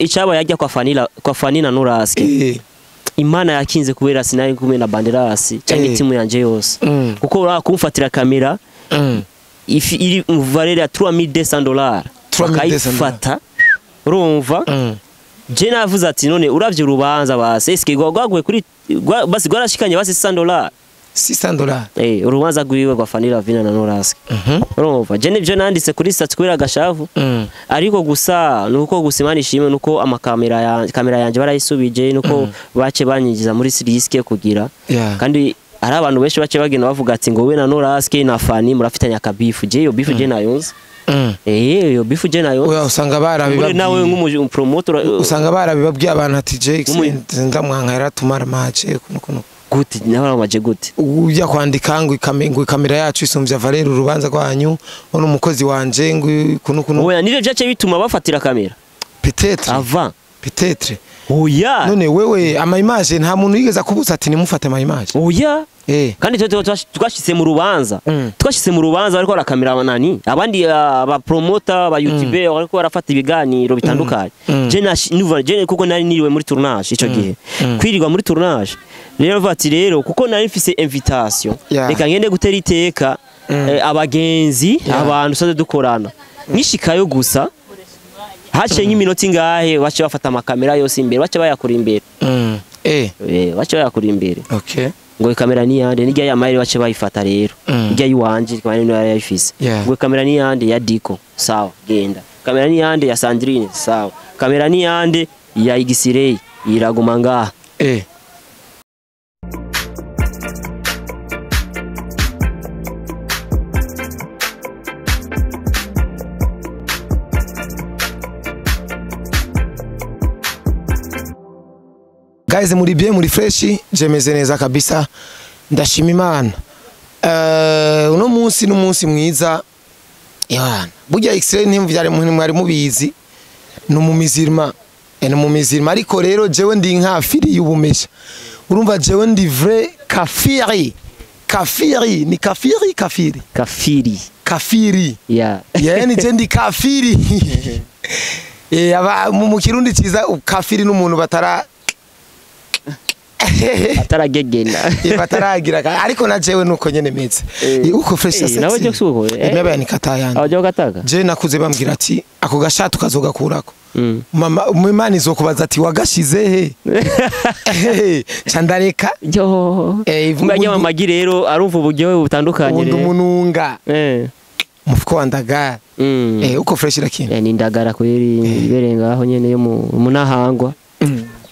Icaba yajya kwa Fanila, kwa Fanina Nuraske. Imana yakinze kubera sinari kumwe na Banderasi cyangwa timu yanje yose. Kuko ura kumfatira kamera ifi iri mu valeur ya $3200 bakayifata. Urumva? Je navuze ati none uravye urubanza basi eske gwagwe kuri basi gwarashikanye basi $600. $600. Urubanza gwiwe gwa Fanila Vina na Noraske. Urumva je nivyo nanditse kuri stats kubera gashavu. Ariko gusa nuko gusimana ishimwe nuko amakamera ya kamera yanje barayisubije nuko bace banyinjiza muri risk kugira. Kandi ari abantu benshi bace bagenda bavuga ati ngo we na Noraske na Fani murafitanya akabifu. Je yo bifu je nayonze. Yo bifu je nayo. Oya usanga barabibabwiye. Nawe nk'umu promoter usanga barabibabwiye abantu ati Jake ndamwanka yaratumara mace kuno. Gute nawe maje gute? Ujya kwandika ngo ikamera yacu isumvya Valère urubanza rwanyu ono umukozi wanje ngo kuno. Oya nivyo byace bituma bafatira kamera. Peut-être. Avant. Peut-être. Oya. None wewe ama image nta muntu yigeza kubuza ati nimufate ama image. Oya. Kandi twashitse mu rubanza. Twashitse mu rubanza ariko barakamera nani? Abandi aba promoter ba YouTuber ariko barafata ibiganiro bitandukanye. Je nuva je kuko nari niriwe muri tournage ico gihe. Kwirirwa muri tournage. Rero bati rero kuko nari mfise invitation. Reka ngende gutera iteka abagenzi abantu soze dukorana. Nishikayo gusa hace nk'iminota ingahe bace bafata amakamera yose imbere bace bayakura imbere. Bace bayakura imbere. Okay. Ngo kamera ni yande nijya ya maire bace bayifata rero. Ijya yiwanje kamera ni yayifise. Ngo kamera ni yande ya Diko sawa genda. Kamera ni yande ya Sandrine sawa. Kamera ni yande ya Igisirei iraguma ngaha. Guys muri bien muri fresh je meze neza kabisa ndashima Imana. Uno munsi n'umunsi mwiza Yohana. Burya X-ray ntimvyare mwari mubizi no mu mizirma no mu mizirma ariko rero jewe ndi nkafiri y'ubumesha. Urumva jewe ndi vrai kafiri. Kafiri ni kafiri kafiri. Kafiri. Kafiri. Yeah. Yani je ndi kafiri. Aba mu kirundi ciza kafiri n'umuntu batara ataragegena bataragira ariko na jewe nuko nyene meze uko fresh sasa nawe je kusuko imebe nikata yandi aho gataka je nakuze bambwira ati ako gashato kazogakurako mama umwana izokubaza ati wagashize he chandareka yo mbajya mamagi rero arumva uburyohe butandukanye rero umununga umufuko wa ndagara uko fresh lakini ni ndagara kweri iberenga aho nyene yo munahangwa.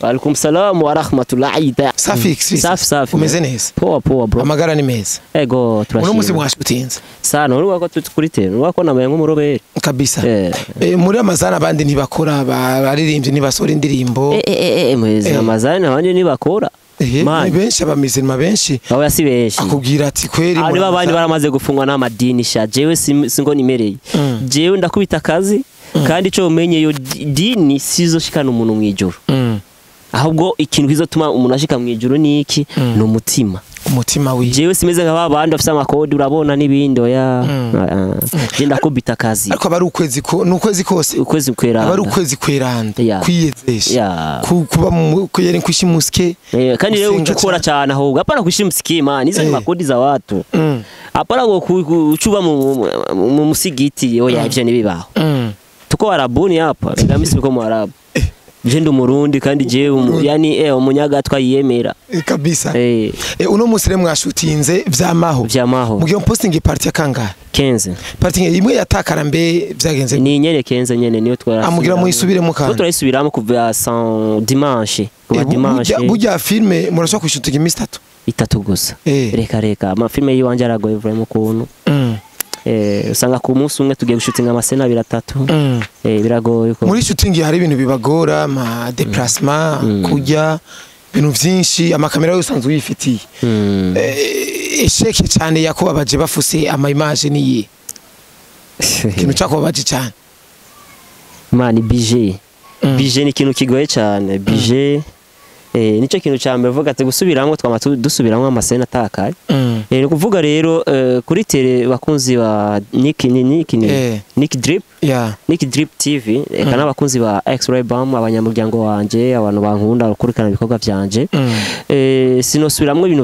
Alaikum salam wa rahmatullahi ta'ala. Safi safi safi. Umeze neza. Poa poa bro. Amagara ni meza. Ego turashimye. Uno musi mwashutinze. Sana uri wako kuri tele. Wako namaye nk'umurobere. Kabisa. Muri Amazana abandi ntibakora baririmbye ntibasora indirimbo. Mwezi Amazana abandi ntibakora. Ni benshi abamizirima benshi. Abo yasi benshi. Akubwira ati kweri muri abandi baramaze gufungwa n'amadini sha. Jewe singo nimereye. Jewe ndakubita akazi kandi ico umenye yo dini sizoshikana umuntu mwijoro. Ahubwo ikintu kizotuma umuntu ashika mwijuru niki ni umutima. Umutima wiwe. Jewe simeze nka babandi bafise amakodi urabona n'ibindi oya. Je ndakubita akazi. Ariko abari ukwezi ko nukwezi kose. Ukwezi kweranda. Abari ukwezi kweranda. Kwiyezesha. Kuba kuyere kwishimuske. Kandi rero ucukora cyane ahubwo apana kwishimuske man izo ni makodi za watu. Apana ngo ucuba mu musigiti oya ivyo nibibaho. Tuko arabuni hapa ndamisi ko mu arabu. Je ndi umurundi kandi je yani umunyagatwa yiyemera kabisa. Uno munsi rero mwashutinze vyamaho. Vyamaho. Mugiye posting party ya kangahe? 15. Party imwe yatakara mbe vyagenze. Ni nyene 15 nyene niyo twara. Amugira muyisubiremo kandi. Turayisubiramo kuva dimanche. Kuva dimanche. Burya filme murashobora kwishutinga imisi itatu. Itatu gusa. Reka reka ama filme yiwanje aragoye vraiment ukuntu. Usanga ku munsi umwe tugiye gushutinga amasena abiri atatu. Biragoye ko muri shooting hari ibintu bibagora ama déplacement kujya ibintu byinshi amakamera yose usanzwe uyifitiye. Esheke cyane yakubabaje bafuse ama image niye. Ikintu cyakubabaje cyane. Man bije. Bije ni ikintu kigoye cyane. Bije Nico kintu ca mbere vuga ati gusubiramwo twama dusubiramwo amasena atakaye. Ni kuvuga rero kuri tele bakunzi ba Nick Nick Nick Drip, Nick Drip TV, eka n'abakunzi ba X-Ray Bam, abanyamuryango wanje, abantu bankunda gukurikirana ibikorwa vyanje. Sinosubiramwo ibintu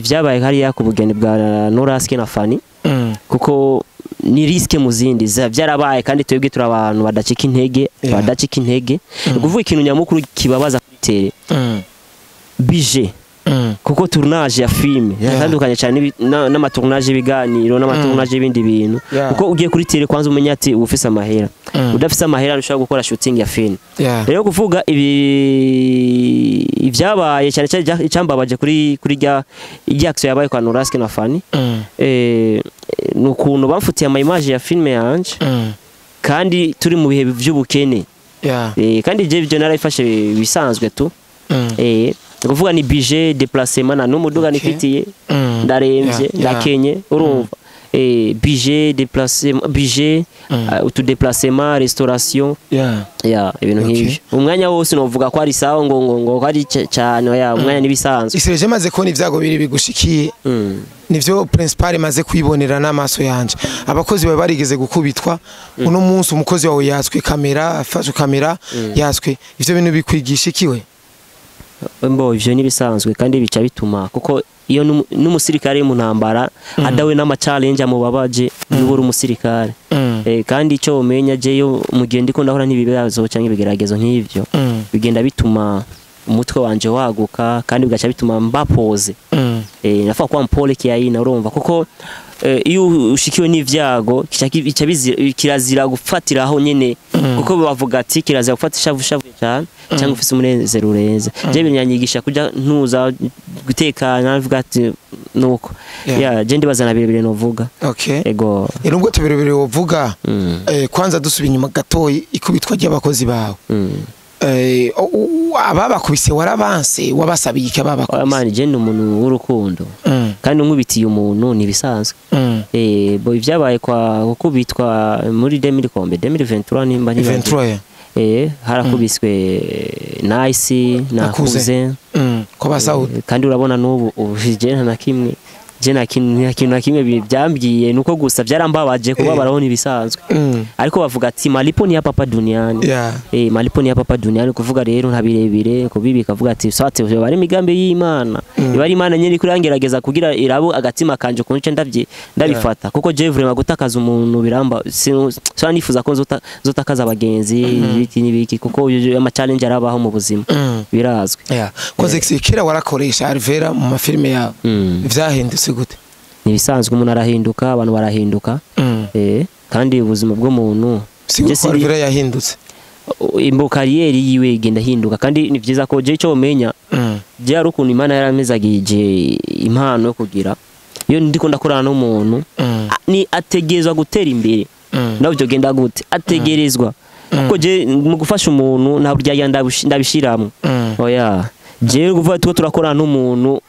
vyabaye hariya ku bugeni bwa Noraske na Fanny, kuko ni risque mu zindi vyarabaye, kandi twebwe turi abantu badacika intege, badacika intege. Ni kuvuga ikintu nyamukuru kibabaza kuri tele, budget, kuko tournage ya film yatandukanye cyane n'amatournage y'ibiganiro n'amatournage y'ibindi bintu, kuko ugiye kuri tele kwanza umenya ati uba ufise amahera, udafise amahera ntushobora gukora shooting ya film. Rero kuvuga ibi ibyabaye cyane cyane icyambabaje kuri rya action yabaye kwa Noraske na Fanny, ni ukuntu bamfutiye ama image ya film yanje, kandi turi mu bihe by'ubukene. Kandi je ibyo narayifashe bisanzwe tu. Kuvuga ni budget, déplacement, na n'umuduga nifitiye, ndaremvye, ndakenye, urumva. Budget, déplacement, budget, utu déplacement, restauration, ibintu nk'ibyo. Umwanya wose novuga ko ari sawa ngo ngo ngo ko ari cyane, ya umwanya nibisanzwe. Isireje maze kubona ibyago biri bigushikiye, nivyo principal maze kwibonera n'amaso yanje. Abakozi bawe barigeze gukubitwa, uno munsi umukozi wawe yatswe kamera, afashwe kamera, yatswe. Ivyo bintu bikwigisha ikiwe? Mbo ivyo nibisanzwe, kandi bica bituma kuko iyo n'umusirikare mu ntambara adawe n'ama challenge amubabaje, nubura umusirikare. Kandi ico umenya je yo mu gihe ndiko ndahora n'ibibazo cyangwa ibigeragezo nk'ivyo, bigenda bituma umutwe wanje waguka, kandi bigaca bituma mbapoze. Nafa kwa mpole kiyaina, urumva, kuko iyo ushikiwe n'ivyago kirazira gufatiraho nyene, kuko bavuga ati kirazira gufata ishavu shavu cyane cyangwa ufise umunezero urenze. Je binyanyigisha kuja ntuza gutekana, avuga ati nuko je ndibazana birebire novuga. Ego. Nubwo tubirebire wovuga, kwanza dusubiye inyuma gatoyi, ikubitwa ry'abakozi bawe. Ababakubise warabanse, wabasabiye iki ababakubise? Mani je ndi umuntu w'urukundo, kandi nkubitiye umuntu nibisanzwe. Bo ibyabaye kwa gukubitwa muri 2023 nimba ni 23, harakubiswe Nice na Cousin ko basaud, kandi urabona n'ubu je nta kimwe, je nta kintu na kimwe byambwiye, nuko gusa byarambabaje kuba barabona ibisanzwe. Ariko bavuga ati malipo ni hapa duniani. Malipo ni hapa duniani, kuvuga rero nta birebire kubibika, avuga ati swate bari imigambi y'Imana, iba ari Imana nyene kurangerageza kugira irabo agatima kanje kunce ndabifata, kuko je vraiment gutakaza umuntu biramba, so nifuza ko nzotakaza abagenzi ibiki n'ibiki, kuko ama challenge arabaho mu buzima, birazwi. Koze kera warakoresha Alvera mu mafilme yawe, vyahindutse gute? Nibisanzwe, umuntu arahinduka, abantu barahinduka. Kandi ubuzima bw'umuntu si Alvera yahindutse, imbo kariyeri yiwe igenda hinduka, kandi ni vyiza ko je ico umenya je ari ukuntu Imana yaramezagije impano yo kugira iyo ndiko ndakorana n'umuntu, ni ategerezwa gutera imbere, nawe byo genda gute ategerezwa, kuko je mu gufasha umuntu nta burya ndabishiramwe. Oya je kuvuga tuko turakorana n'umuntu,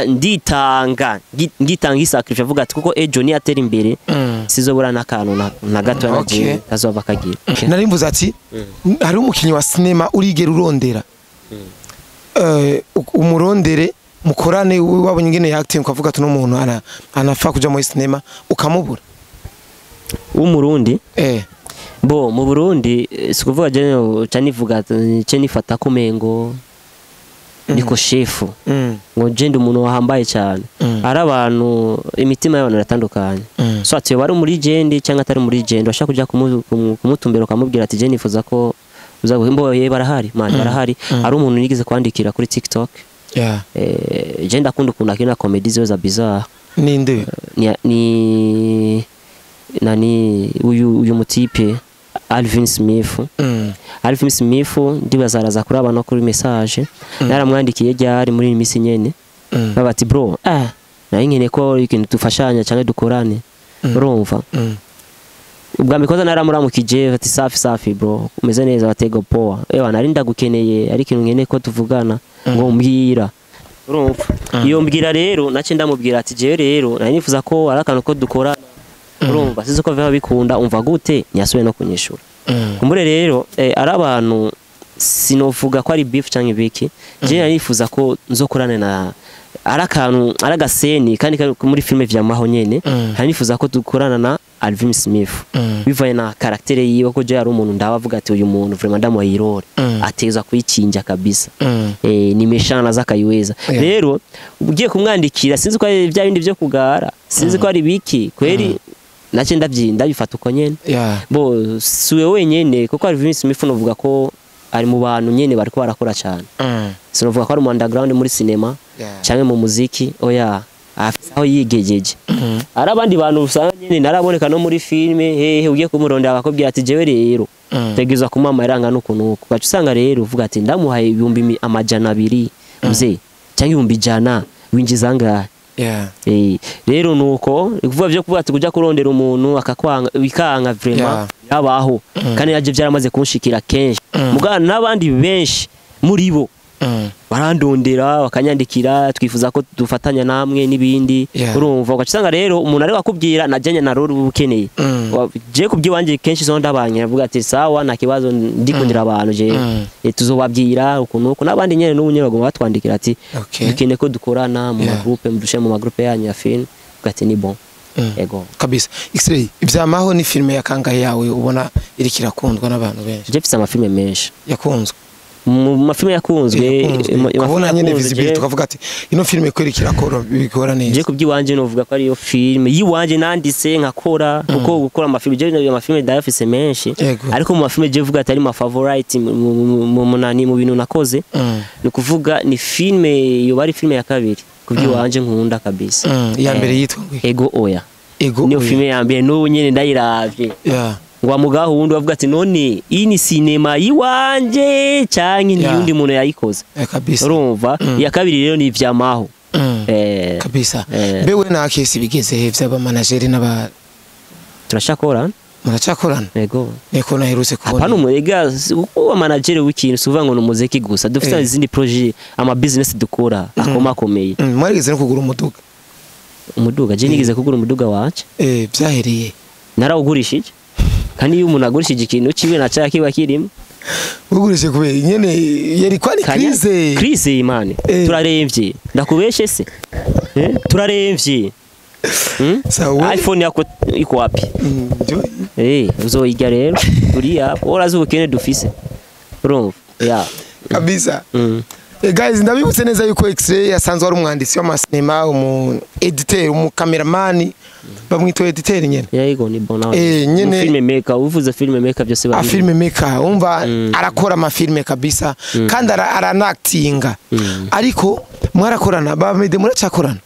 nditanga ngitanga isacrifice, avuga ati kuko ejo ni atera imbere sizobura n'akantu na gato nagiye azova kagira. Nari mvuze ati hari umukinyi wa cinema urigera urondera, umurondere mukorane, wabonye ingene acting ukavuga ati n'umuntu anafa kuja muri cinema, ukamubura? W'umurundi? Bo mu Burundi sikuvuga je canivuga ce nifata ko mengo niko shefu, ngo je ndi umuntu wahambaye cyane. Ari abantu imitima y'abantu iratandukanye, so ati bari muri jende cyangwa atari muri jende, bashaka kuja kumutumbera ukamubwira ati je nifuza ko uza guhimbo. Barahari man, barahari. Ari umuntu nigeze kwandikira kuri TikTok. Je ndakunda ukuntu akina comedy ziwe za bizarre. Ninde? Ni nani uyu mutipe Alvin Smith. Alvin Smith ndibazaraza kuri abantu kuri message naramwandikiye ryari muri iyi minsi nyene, bati bro nayo nkene ko ikintu dufashanya cyangwa dukorane, urumva. Ubwa mikoza naramuramukije ati safi safi bro, umeze neza, batego poa, ewa nari ndagukeneye ari ikintu nkene ko tuvugana, ngo mbwira, urumva. Iyo mbwira rero nace ndamubwira ati jewe rero nari nifuza ko ari akantu ko dukorana, urumva, sizo ko biba bikunda, umva gute, ntiyasubiye no kunyishura. Kumbure rero ari abantu Sinovuga ko ari beef canke biki. Je narifuza ko nzokorana na ari akantu, ari agaseni kandi kari muri filme vyamaho nyene. Narifuza ko dukorana na Alvin Smith bivanye na caractère yiwe, ko je ari umuntu ndabavuga ati uyu muntu vraiment ndamuha irore, ateza kuyicinja kabisa. Ni meshana zakayiweza. Rero ugiye kumwandikira, sinzi ko ari bya bindi byo kugara, sinzi ko ari biki kweri, nace ndabifata uko nyene. Bo siwe wenyene, kuko Alvin Smith novuga ko ari mu bantu nyene bariko barakora cyane. Sinovuga ko ari mu underground muri cinema canke mu muziki, oya, afise aho yigejeje. Ari abandi bantu usanga nyene naraboneka no muri filme hehe, ugiye kumurondera bakubwira ati jewe rero tegezwa kumama iranga nuko nuko, ugaca usanga rero uvuga ati ndamuhaye 200,000 mzee cyangwa 100,000, winjiza angahe? Rero nuko kuvuga byo kuvuga ati kuja kurondera umuntu akakwanga bikanga, vraiment yabaho, kandi naje byaramaze kunshikira kenshi. Mugana n'abandi benshi muri bo barandondera bakanyandikira, twifuza ko dufatanya namwe n'ibindi. Urumva ugaca usanga rero umuntu ari wakubwira najyanye na rero ukeneye. Je kubyiwanje kenshi zo ndabanye avuga ati sawa, nta kibazo, ndikundira abantu je. Tuzobabwira ukuntu uku n'abandi nyene n'ubu nyene bagomba batwandikira ati dukeneye ko dukorana mu magroupe, mudushe mu magroupe yanyu ya film, uvuga ati ni bon. Ego. Kabisa. X-ray, ivyamaho ni filme ya kangahe yawe ubona iriko irakundwa n'abantu benshi? Je mfise amafilme menshi Yakunzwe. Mu mafilme yakunzwe, Yakunzwe. Ukabona nyene yakunzwe, visibility, tukavuga ati ino filme kweri kirakora, bikora je neza. kubyiwanje novuga ko ariyo filme yiwanje nanditse nkakora, kuko gukora amafilme, je amafilme ndayafise menshi. Ariko mu mafilme je vuga atari ma favorite mu munani mu bintu nakoze, ni kuvuga ni filme yoba ari filme ya kabiri kubyiwanje nkunda kabisa. Iya mbere yitwa ngo iki? Ego oya. Ego Niyo oya. filme ya mbere, n'ubu nyene ndayiravye ngo amugaho wundi bavuga ati none iyi ni sinema yiwanje canke ni yundi muntu yayikoze? Kabisa. Urumva, iya kabiri rero ni ivyamaho. Kabisa. Mbewe na kesi bigeze he vy'aba manager n'aba Turashakora. Muracakorana? Ego. Niko naherutse kubona. Hapana, umurega uba manager w'ikintu si uvuga ngo ni umuziki gusa, dufite izindi projet, ama business dukora akomakomeye. Mwarigeze no kugura umuduga. Umuduga, je nigeze kugura umuduga wanje. Vyahereye. Narawugurishije, kandi iyo umuntu agurishije ikintu ciwe naca kiba kirimo. Ugurishije kubera nyene yari kwari crise. Crise imane. Turaremvye, ndakubeshe se? Turaremvye. Sawa. iPhone yako iko wapi? Uzoyiga rero turiya urazi ubukene dufise, urumva ya. Kabisa. Guys, ndabibutse neza yuko X-ray yasanzwe ari umwanditsi w'amasinema, umu editeur, umu cameraman, bamwita editeur nyene. Yego, ni bona. Nyene- Film maker, uvuze film maker byose A bari. film maker, umva, arakora amafilme kabisa, kandi aranactinga. Ariko mwarakorana ba Mede, muracakorana?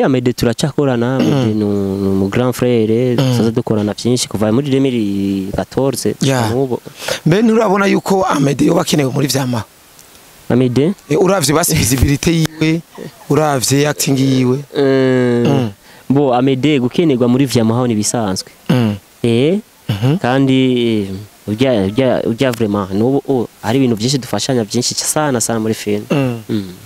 Amede turacyakorana. Amede ni umu grand frère, tuzaza dukorana byinshi kuva muri 2014 n'ubu. Mbe nturabona yuko Amede yoba akenewe muri vyamaho? Amede? Uravye basi visibility yiwe, uravye acting yiwe. Bo Amede gukenerwa muri vyamaho ni bisanzwe. Kandi urya vraiment n'ubu hari ibintu byinshi dufashanya, byinshi sana sana muri film.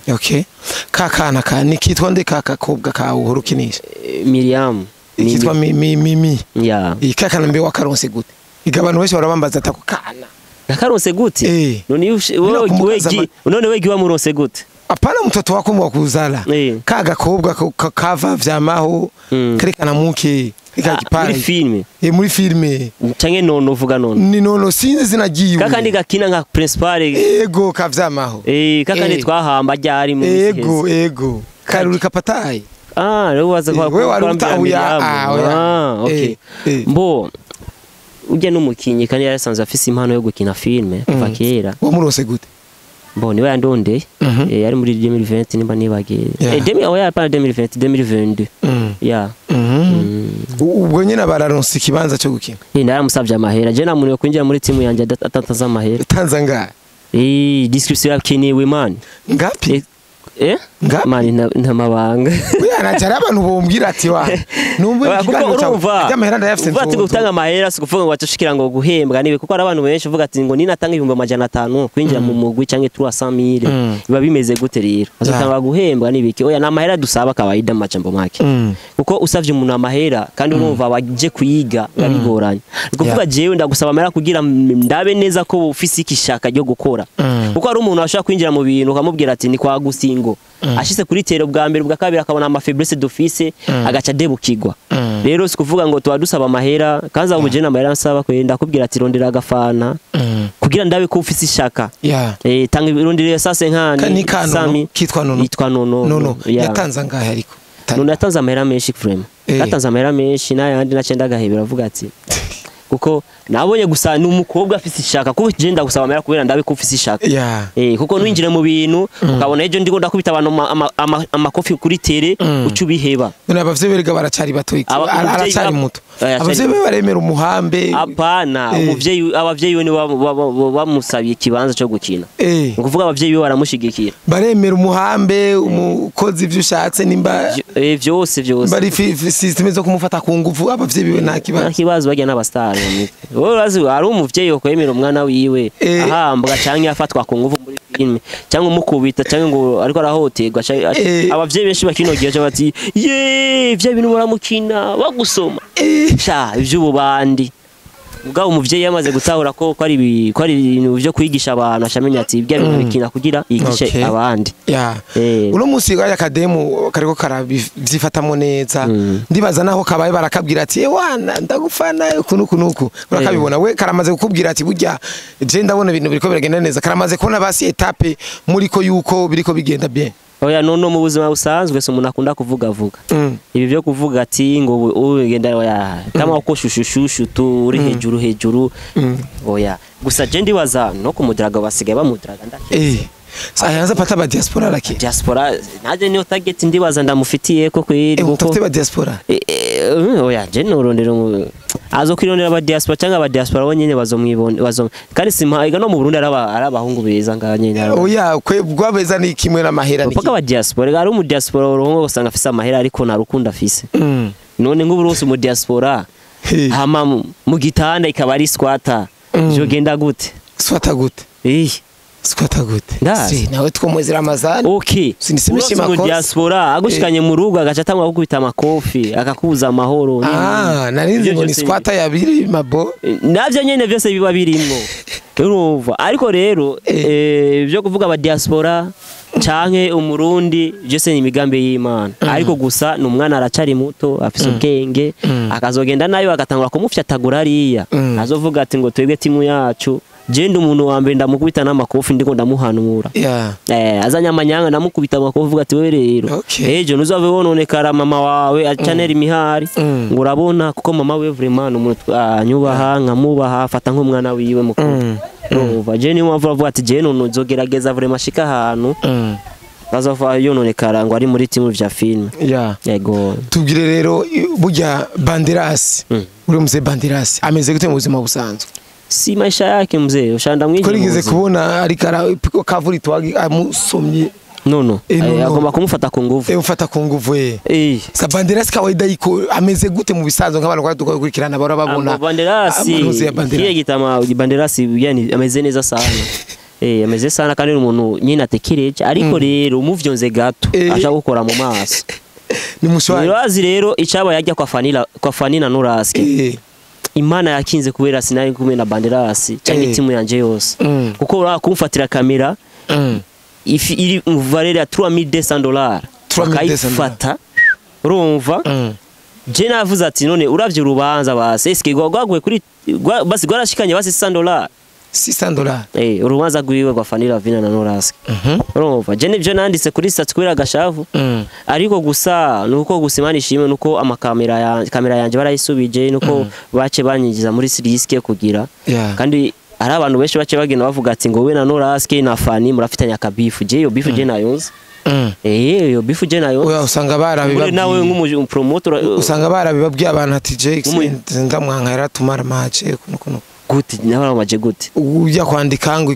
Okay, kakana ka nikitwa nde, kakakobwa kawe uhora ukinisha? Miriam. Ikitwa mi mi mi mi? Ya. Kakana mbe wakaronse gute? Iga abantu benshi barabambaza atako kana. Nakaronse gute? None iyo Bila wewe none wegi wamuronse gute? Apana, mtoto wako wa kuzala. Ka gakobwa kava vyamaho, kerekana muke Ah, kipara. Muri filme? Muri filme. Canke nono uvuga nono? Ni nono, sinzi izina ryiwe. Kakandi gakina nka principal. Ego, kavyamaho. Kakandi twahamba ryari mu minsi iheze. Ego, karuri kapatayi. Ah, rero waza kwa Wewe wari kwa utahuya, Miriam. ah, oya. Ah, okay. Mbo ujya n'umukinyi kandi yarasanzwe afise impano yo gukina filme kuva kera. Wamurose gute? Bo niwe yandondeye. Yari muri 2020 nimba nibagiye. 2000, oya, pas 2020, 2022. Yeah. Ubwo nyine bararonse ikibanza cyo gukina. Naramusavye amahera. Je namuntu yo kwinjira muri timu yanje atatanze amahera. Tanza ngahe? Description yakenewe man. Ngapi? Mani nta mabanga. Oya najara abantu bombwira ati wa numva ikiganiro cyawe amahera ndayafise. Uvuga gutanga amahera si kuvuga ngo watushikira ngo guhembwa nibe, kuko ari abantu benshi uvuga ati ngo ninatanga 500,000 kwinjira mu mugwi canke 300,000 biba bimeze gute rero azotanga guhembwa nibiki? Oya, namahera dusaba kawaida majambo make, kuko usavye umuntu amahera kandi urumva baje kuyiga babigoranye. Kuvuga jewe ndagusaba amahera kugira ndabe neza ko ufise ikishaka ryo gukora, kuko ari umuntu ashaka kwinjira mu bintu ukamubwira ati ni kwa gusingo, ashise kuri tero bwa mbere bwa kabiri akabona ama faiblesse d'office agaca debukirwa. Rero si kuvuga ngo tuba dusaba amahera kanza umujene amahera nsaba kwenda kubwira ati rondera agafana kugira ndabe ko ufise ishaka. Tanga irondera sase nkani Sami kitwa Nono, yitwa Nono. Nono yatanze angahe ariko? Nono yatanze amahera menshi vraiment. Yatanze amahera menshi n'ayandi nacenda agahebera avuga ati kuko nabonye gusa ni umukobwa afise ishaka, kuko je ndagusaba amahera kubera ndabe ko ufise ishaka. Kuko nwinjire mu bintu ukabona ejo ndiko ndakubita abantu amakofi kuri tere ucu biheba. None abavyeyi berega baracari bato, aracari muto. Abavyeyi baremera umuhambe? Apana, umuvyeyi abavyeyi we ni bamusabiye ikibanza cyo gukina. Ukuvuga abavyeyi be baramushigikira. Baremera umuhambe umukozi ivyo ushatse nimba vyose vyose. Bari system zo kumufata ku nguvu abavyeyi biwe nta kibazo. Nta kibazo bajya n'abastar. Urazi ari umuvyeyi okwemera umwana wiwe ahambwa canke afatwa ku nguvu muri filme cyangwa umukubita cyangwa ngo ariko arahoterwa. Abavyeyi benshi bakinogiye bati ye ivyo bintu muramukina bagusoma sha ivy'ububandi. Mugabo umuvyeyi yamaze gutahura ko ari ibintu byo kwigisha abantu ashamenya ati ibyo bintu bikina kugira yigishe abandi. Uno munsi ya akademu kariko karabyifatamo neza, ndibaza naho kabaye barakabwira ati ewana ndagufana uku nuku urakabibona we karamaze kukubwira ati burya je ndabona ibintu biriko biragenda neza, karamaze kubona basi etape muri ko yuko biriko bigenda bien. Oya nono mu buzima busanzwe so umuntu akunda kuvuga vuga. Ibi byo kuvuga ati ngo ugenda oya kama uko shushushushu tu uri hejuru hejuru. Oya gusa je ndibaza no kumudraga basigaye bamudraga ndake. Sasa pata ba diaspora laki. Diaspora naje niyo target ndibaza ndamufitiye ko kwiri kuko utafite ba diaspora. Oya je norondera azo kwirondera ba diaspora cyangwa ba diaspora bonyene bazomwibone bazo kandi simpa no mu Burundi arabahungu beza nganye. Oya kwe beza ni kimwe n'amahera ni. Paka ba diaspora ari mu diaspora urongo usanga afise amahera ariko nta rukundo afise. None nk'ubu mu diaspora hama mu gitanda ikaba ari squatter. Jogenda gute? Squatter gute? Squatter gute? Si nawe twomwezi Ramazani. Okay. Sinisemeshe makofi. Diaspora agushikanye mu rugo agaca atangwa gukubita amakofi akakubuza amahoro. Narinzi ngo ni squatter yabiri mabo. Navyo nyene byose biba birimo. Urumva ariko rero byo kuvuga aba diaspora canke umurundi byose ni imigambi y'Imana. Ariko gusa ni umwana aracari muto afise ubwenge akazogenda nayo agatangura kumufyatagura ariya. Azovuga ati ngo twebwe timu yacu je ndi umuntu wa mbere ndamukubita n'amakofi ndiko ndamuhanura. Azanya amanyanga ndamukubita amakofi uvuga ati wewe rero ejo ntuzave wononekara mama wawe acanera imihari ngo urabona kuko mama we vraiment umuntu anyubaha nkamubaha afata nk'umwana wiwe mukuru. Urumva je niyo mpamvu avuga ati je none nzogerageza vraiment shika ahantu bazava yononekara ngo ari muri timu vya film. Yego. Tubwire rero burya Banderas uri mzee Banderas ameze gute mu buzima busanzwe? Si maisha yake mzee ushanda mwingi kurigeze kubona ariko kavuri twagi amusomye nono agomba kumufata ku nguvu umufata ku nguvu sa Banderas kawaida iko ameze gute mu bisanzwe nk'abantu kwa tukurikirana bara babona Banderas kiye gitama Banderas yani ameze neza sana ameze sana kandi umuntu nyine atekereje ariko rero umuvyonze gato acha gukora mu maso ni mushwari urazi rero icaba yajya kwa Fanila kwa Fanina Nuraske Imana yakinze kubera sinari kumwe na Banderas cyangwa timu yanje yose, kuko ura kumfatira kamera iri mu valeur ya $3200 bakayifata urumva. Je navuze ati none uravye urubanza basi eske gwagwe kuri basi gwarashikanye basi $600 $600 urubanza gwiwe gwa Fanila Vina na Norask. Urumva je nivyo nanditse kuri stats kubera gashavu. Ariko gusa nuko gusa Imana ishimwe nuko amakamera ya kamera yanje barayisubije nuko bace banyinjiza muri risk kugira. Kandi ari abantu benshi bace bagenda bavuga ati ngo we na Norask na Fani murafitanye akabifu. Je yo bifu je nayonze. Yo bifu je nayo. Oya usanga barabibabwiye. Nawe nk'umu promoter usanga barabibabwiye abantu ati Jake ndamwanka yaratumara match kuno. Gute nabaramaje gute? Ujya kwandika ngo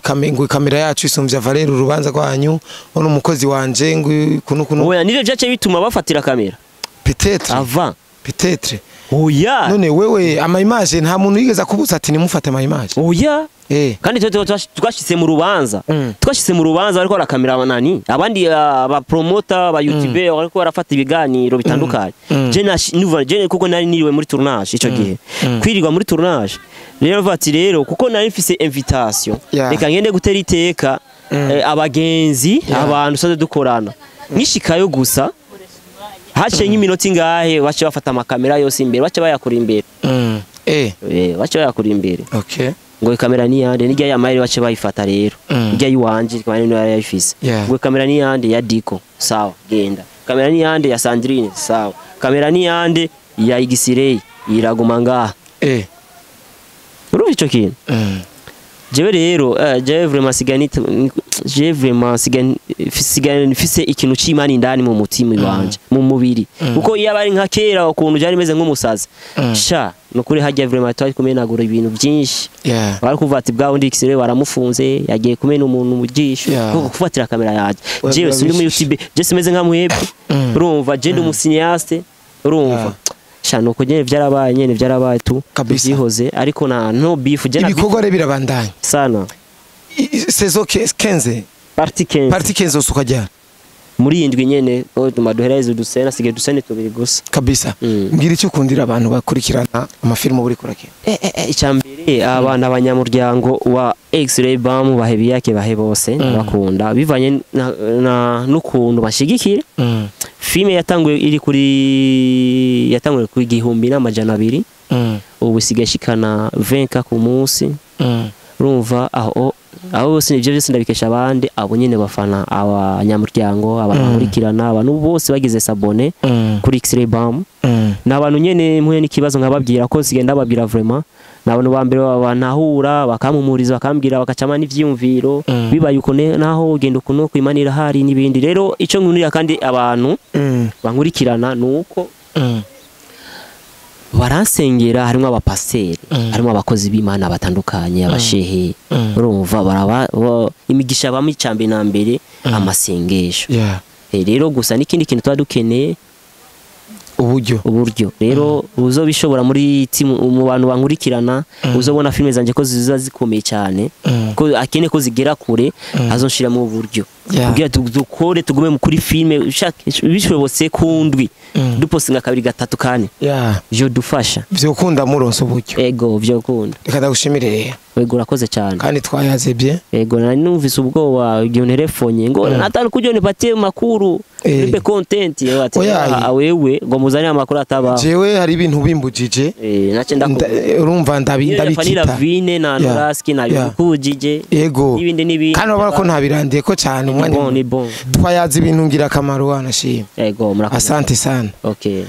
ikamera yacu isumvya valeur urubanza rwanyu, ono umukozi wanje ngo kuno kuno. Oya, nivyo vyace bituma bafatira kamera. Peut-être. Avant. Peut-être. Oya. None wewe ama image nta muntu yigeze akubuza ati nimufate ama image. Oya. Kandi twashitse mu rubanza. Twashitse mu rubanza bariko barakamera nani? Abandi aba promoter ba YouTuber bariko barafata ibiganiro bitandukanye. Je nuva je kuko nari niriwe muri tournage ico gihe. Kwirirwa muri tournage. Rero bati rero kuko nari mfise invitation. Reka ngende gutera iteka abagenzi abantu soze dukorana. Nishikayo gusa hace nk'iminota ingahe bace bafata amakamera yose imbere bace bayakura imbere. Bace bayakura imbere. Okay. Ngo kamera ni yande nijya ya maire bace bayifata rero. Nijya yiwanje kamera ni yayifise. Ngo kamera ni yande ya Diko sawa genda. Kamera ni yande ya Sandrine sawa. Kamera ni yande ya Igisirei iraguma ngaha. Urumva ico kintu? Jewe rero jewe vraiment sigani fise ikintu c'Imana indani mu mutima wanje mu mubiri kuko iyo abari nka kera ukuntu byari meze nk'umusazi sha nukuri hajya vraiment twari kumenagura ibintu byinshi bari kuvuga ati bwa undi X-ray baramufunze yagiye kumena umuntu mu jisho kuko kufatira kamera yaje jewe sindi mu YouTube je simeze nka mwebwe urumva je ndi umucinéaste urumva sha nuko nyene byarabaye nyene byarabaye tu byihoze ariko na no beef je na ibikorwa re birabandanya sana saison 15 partie 15 partie 15 usukajya muri indwi nyene maduhereze dusena sige dusene tubiri gusa kabisa. Mbwira icyo ukundira abantu bakurikirana amafilmu buri kurakina. Icambere abana abanyamuryango wa X-Ray Bam bahebi yake bahe bose bakunda bivanye n'ukuntu bashigikira. Filme yatanguye iri kuri yatanguye ku 1200 ubu sigashikana 20 ku munsi. Urumva aho bose nivyo byose ndabikesha abandi abo nyene bafana abanyamuryango abakurikirana abantu bose bagize sabone kuri X-Ray Bam. N'abantu nyene mpuye n'ikibazo nkababwira ko sigenda babwira vraiment n'abantu ba mbere banahura bakamumuriza bakambwira bakacama n'ivyumviro bibaye uko naho ugenda kuno kwimanira hari nibindi. Rero ico nkunira kandi abantu bankurikirana nuko baransengera harimo abapaseri harimo abakozi b'Imana batandukanye abashehe urumva baraba imigisha bamicambe na mbere amasengesho. Rero gusa n'ikindi kintu twadukeneye uburyo rero uzobishobora muri team mu bantu bankurikirana uzobona filme zanje ko ziza zikomeye cyane ko akene ko zigera kure azonshira mu buryo kugira dukore tugume kuri filme bishobotse kundwi dupostinga kabiri gatatu kane byo dufasha byo kunda muronso uburyo. Ego byo kunda. Reka ndagushimire rero. Ego urakoze cyane kandi twayazebye. Ego nari numvise ubwoba igihe nterefonye ngo natari kujyo nipatie makuru nipe content ati wewe ngo muzane amakuru ataba. Jewe hari ibintu bimbujije nace ndakubwira urumva ndabikita Vine na Nuraski na bikujije n'ibindi n'ibindi kandi urabona ko ntabirandiye ko cyane umwanya ni bon twayaze ibintu ngira akamaro wanashima. Ego murakoze. Asante sana. Okay.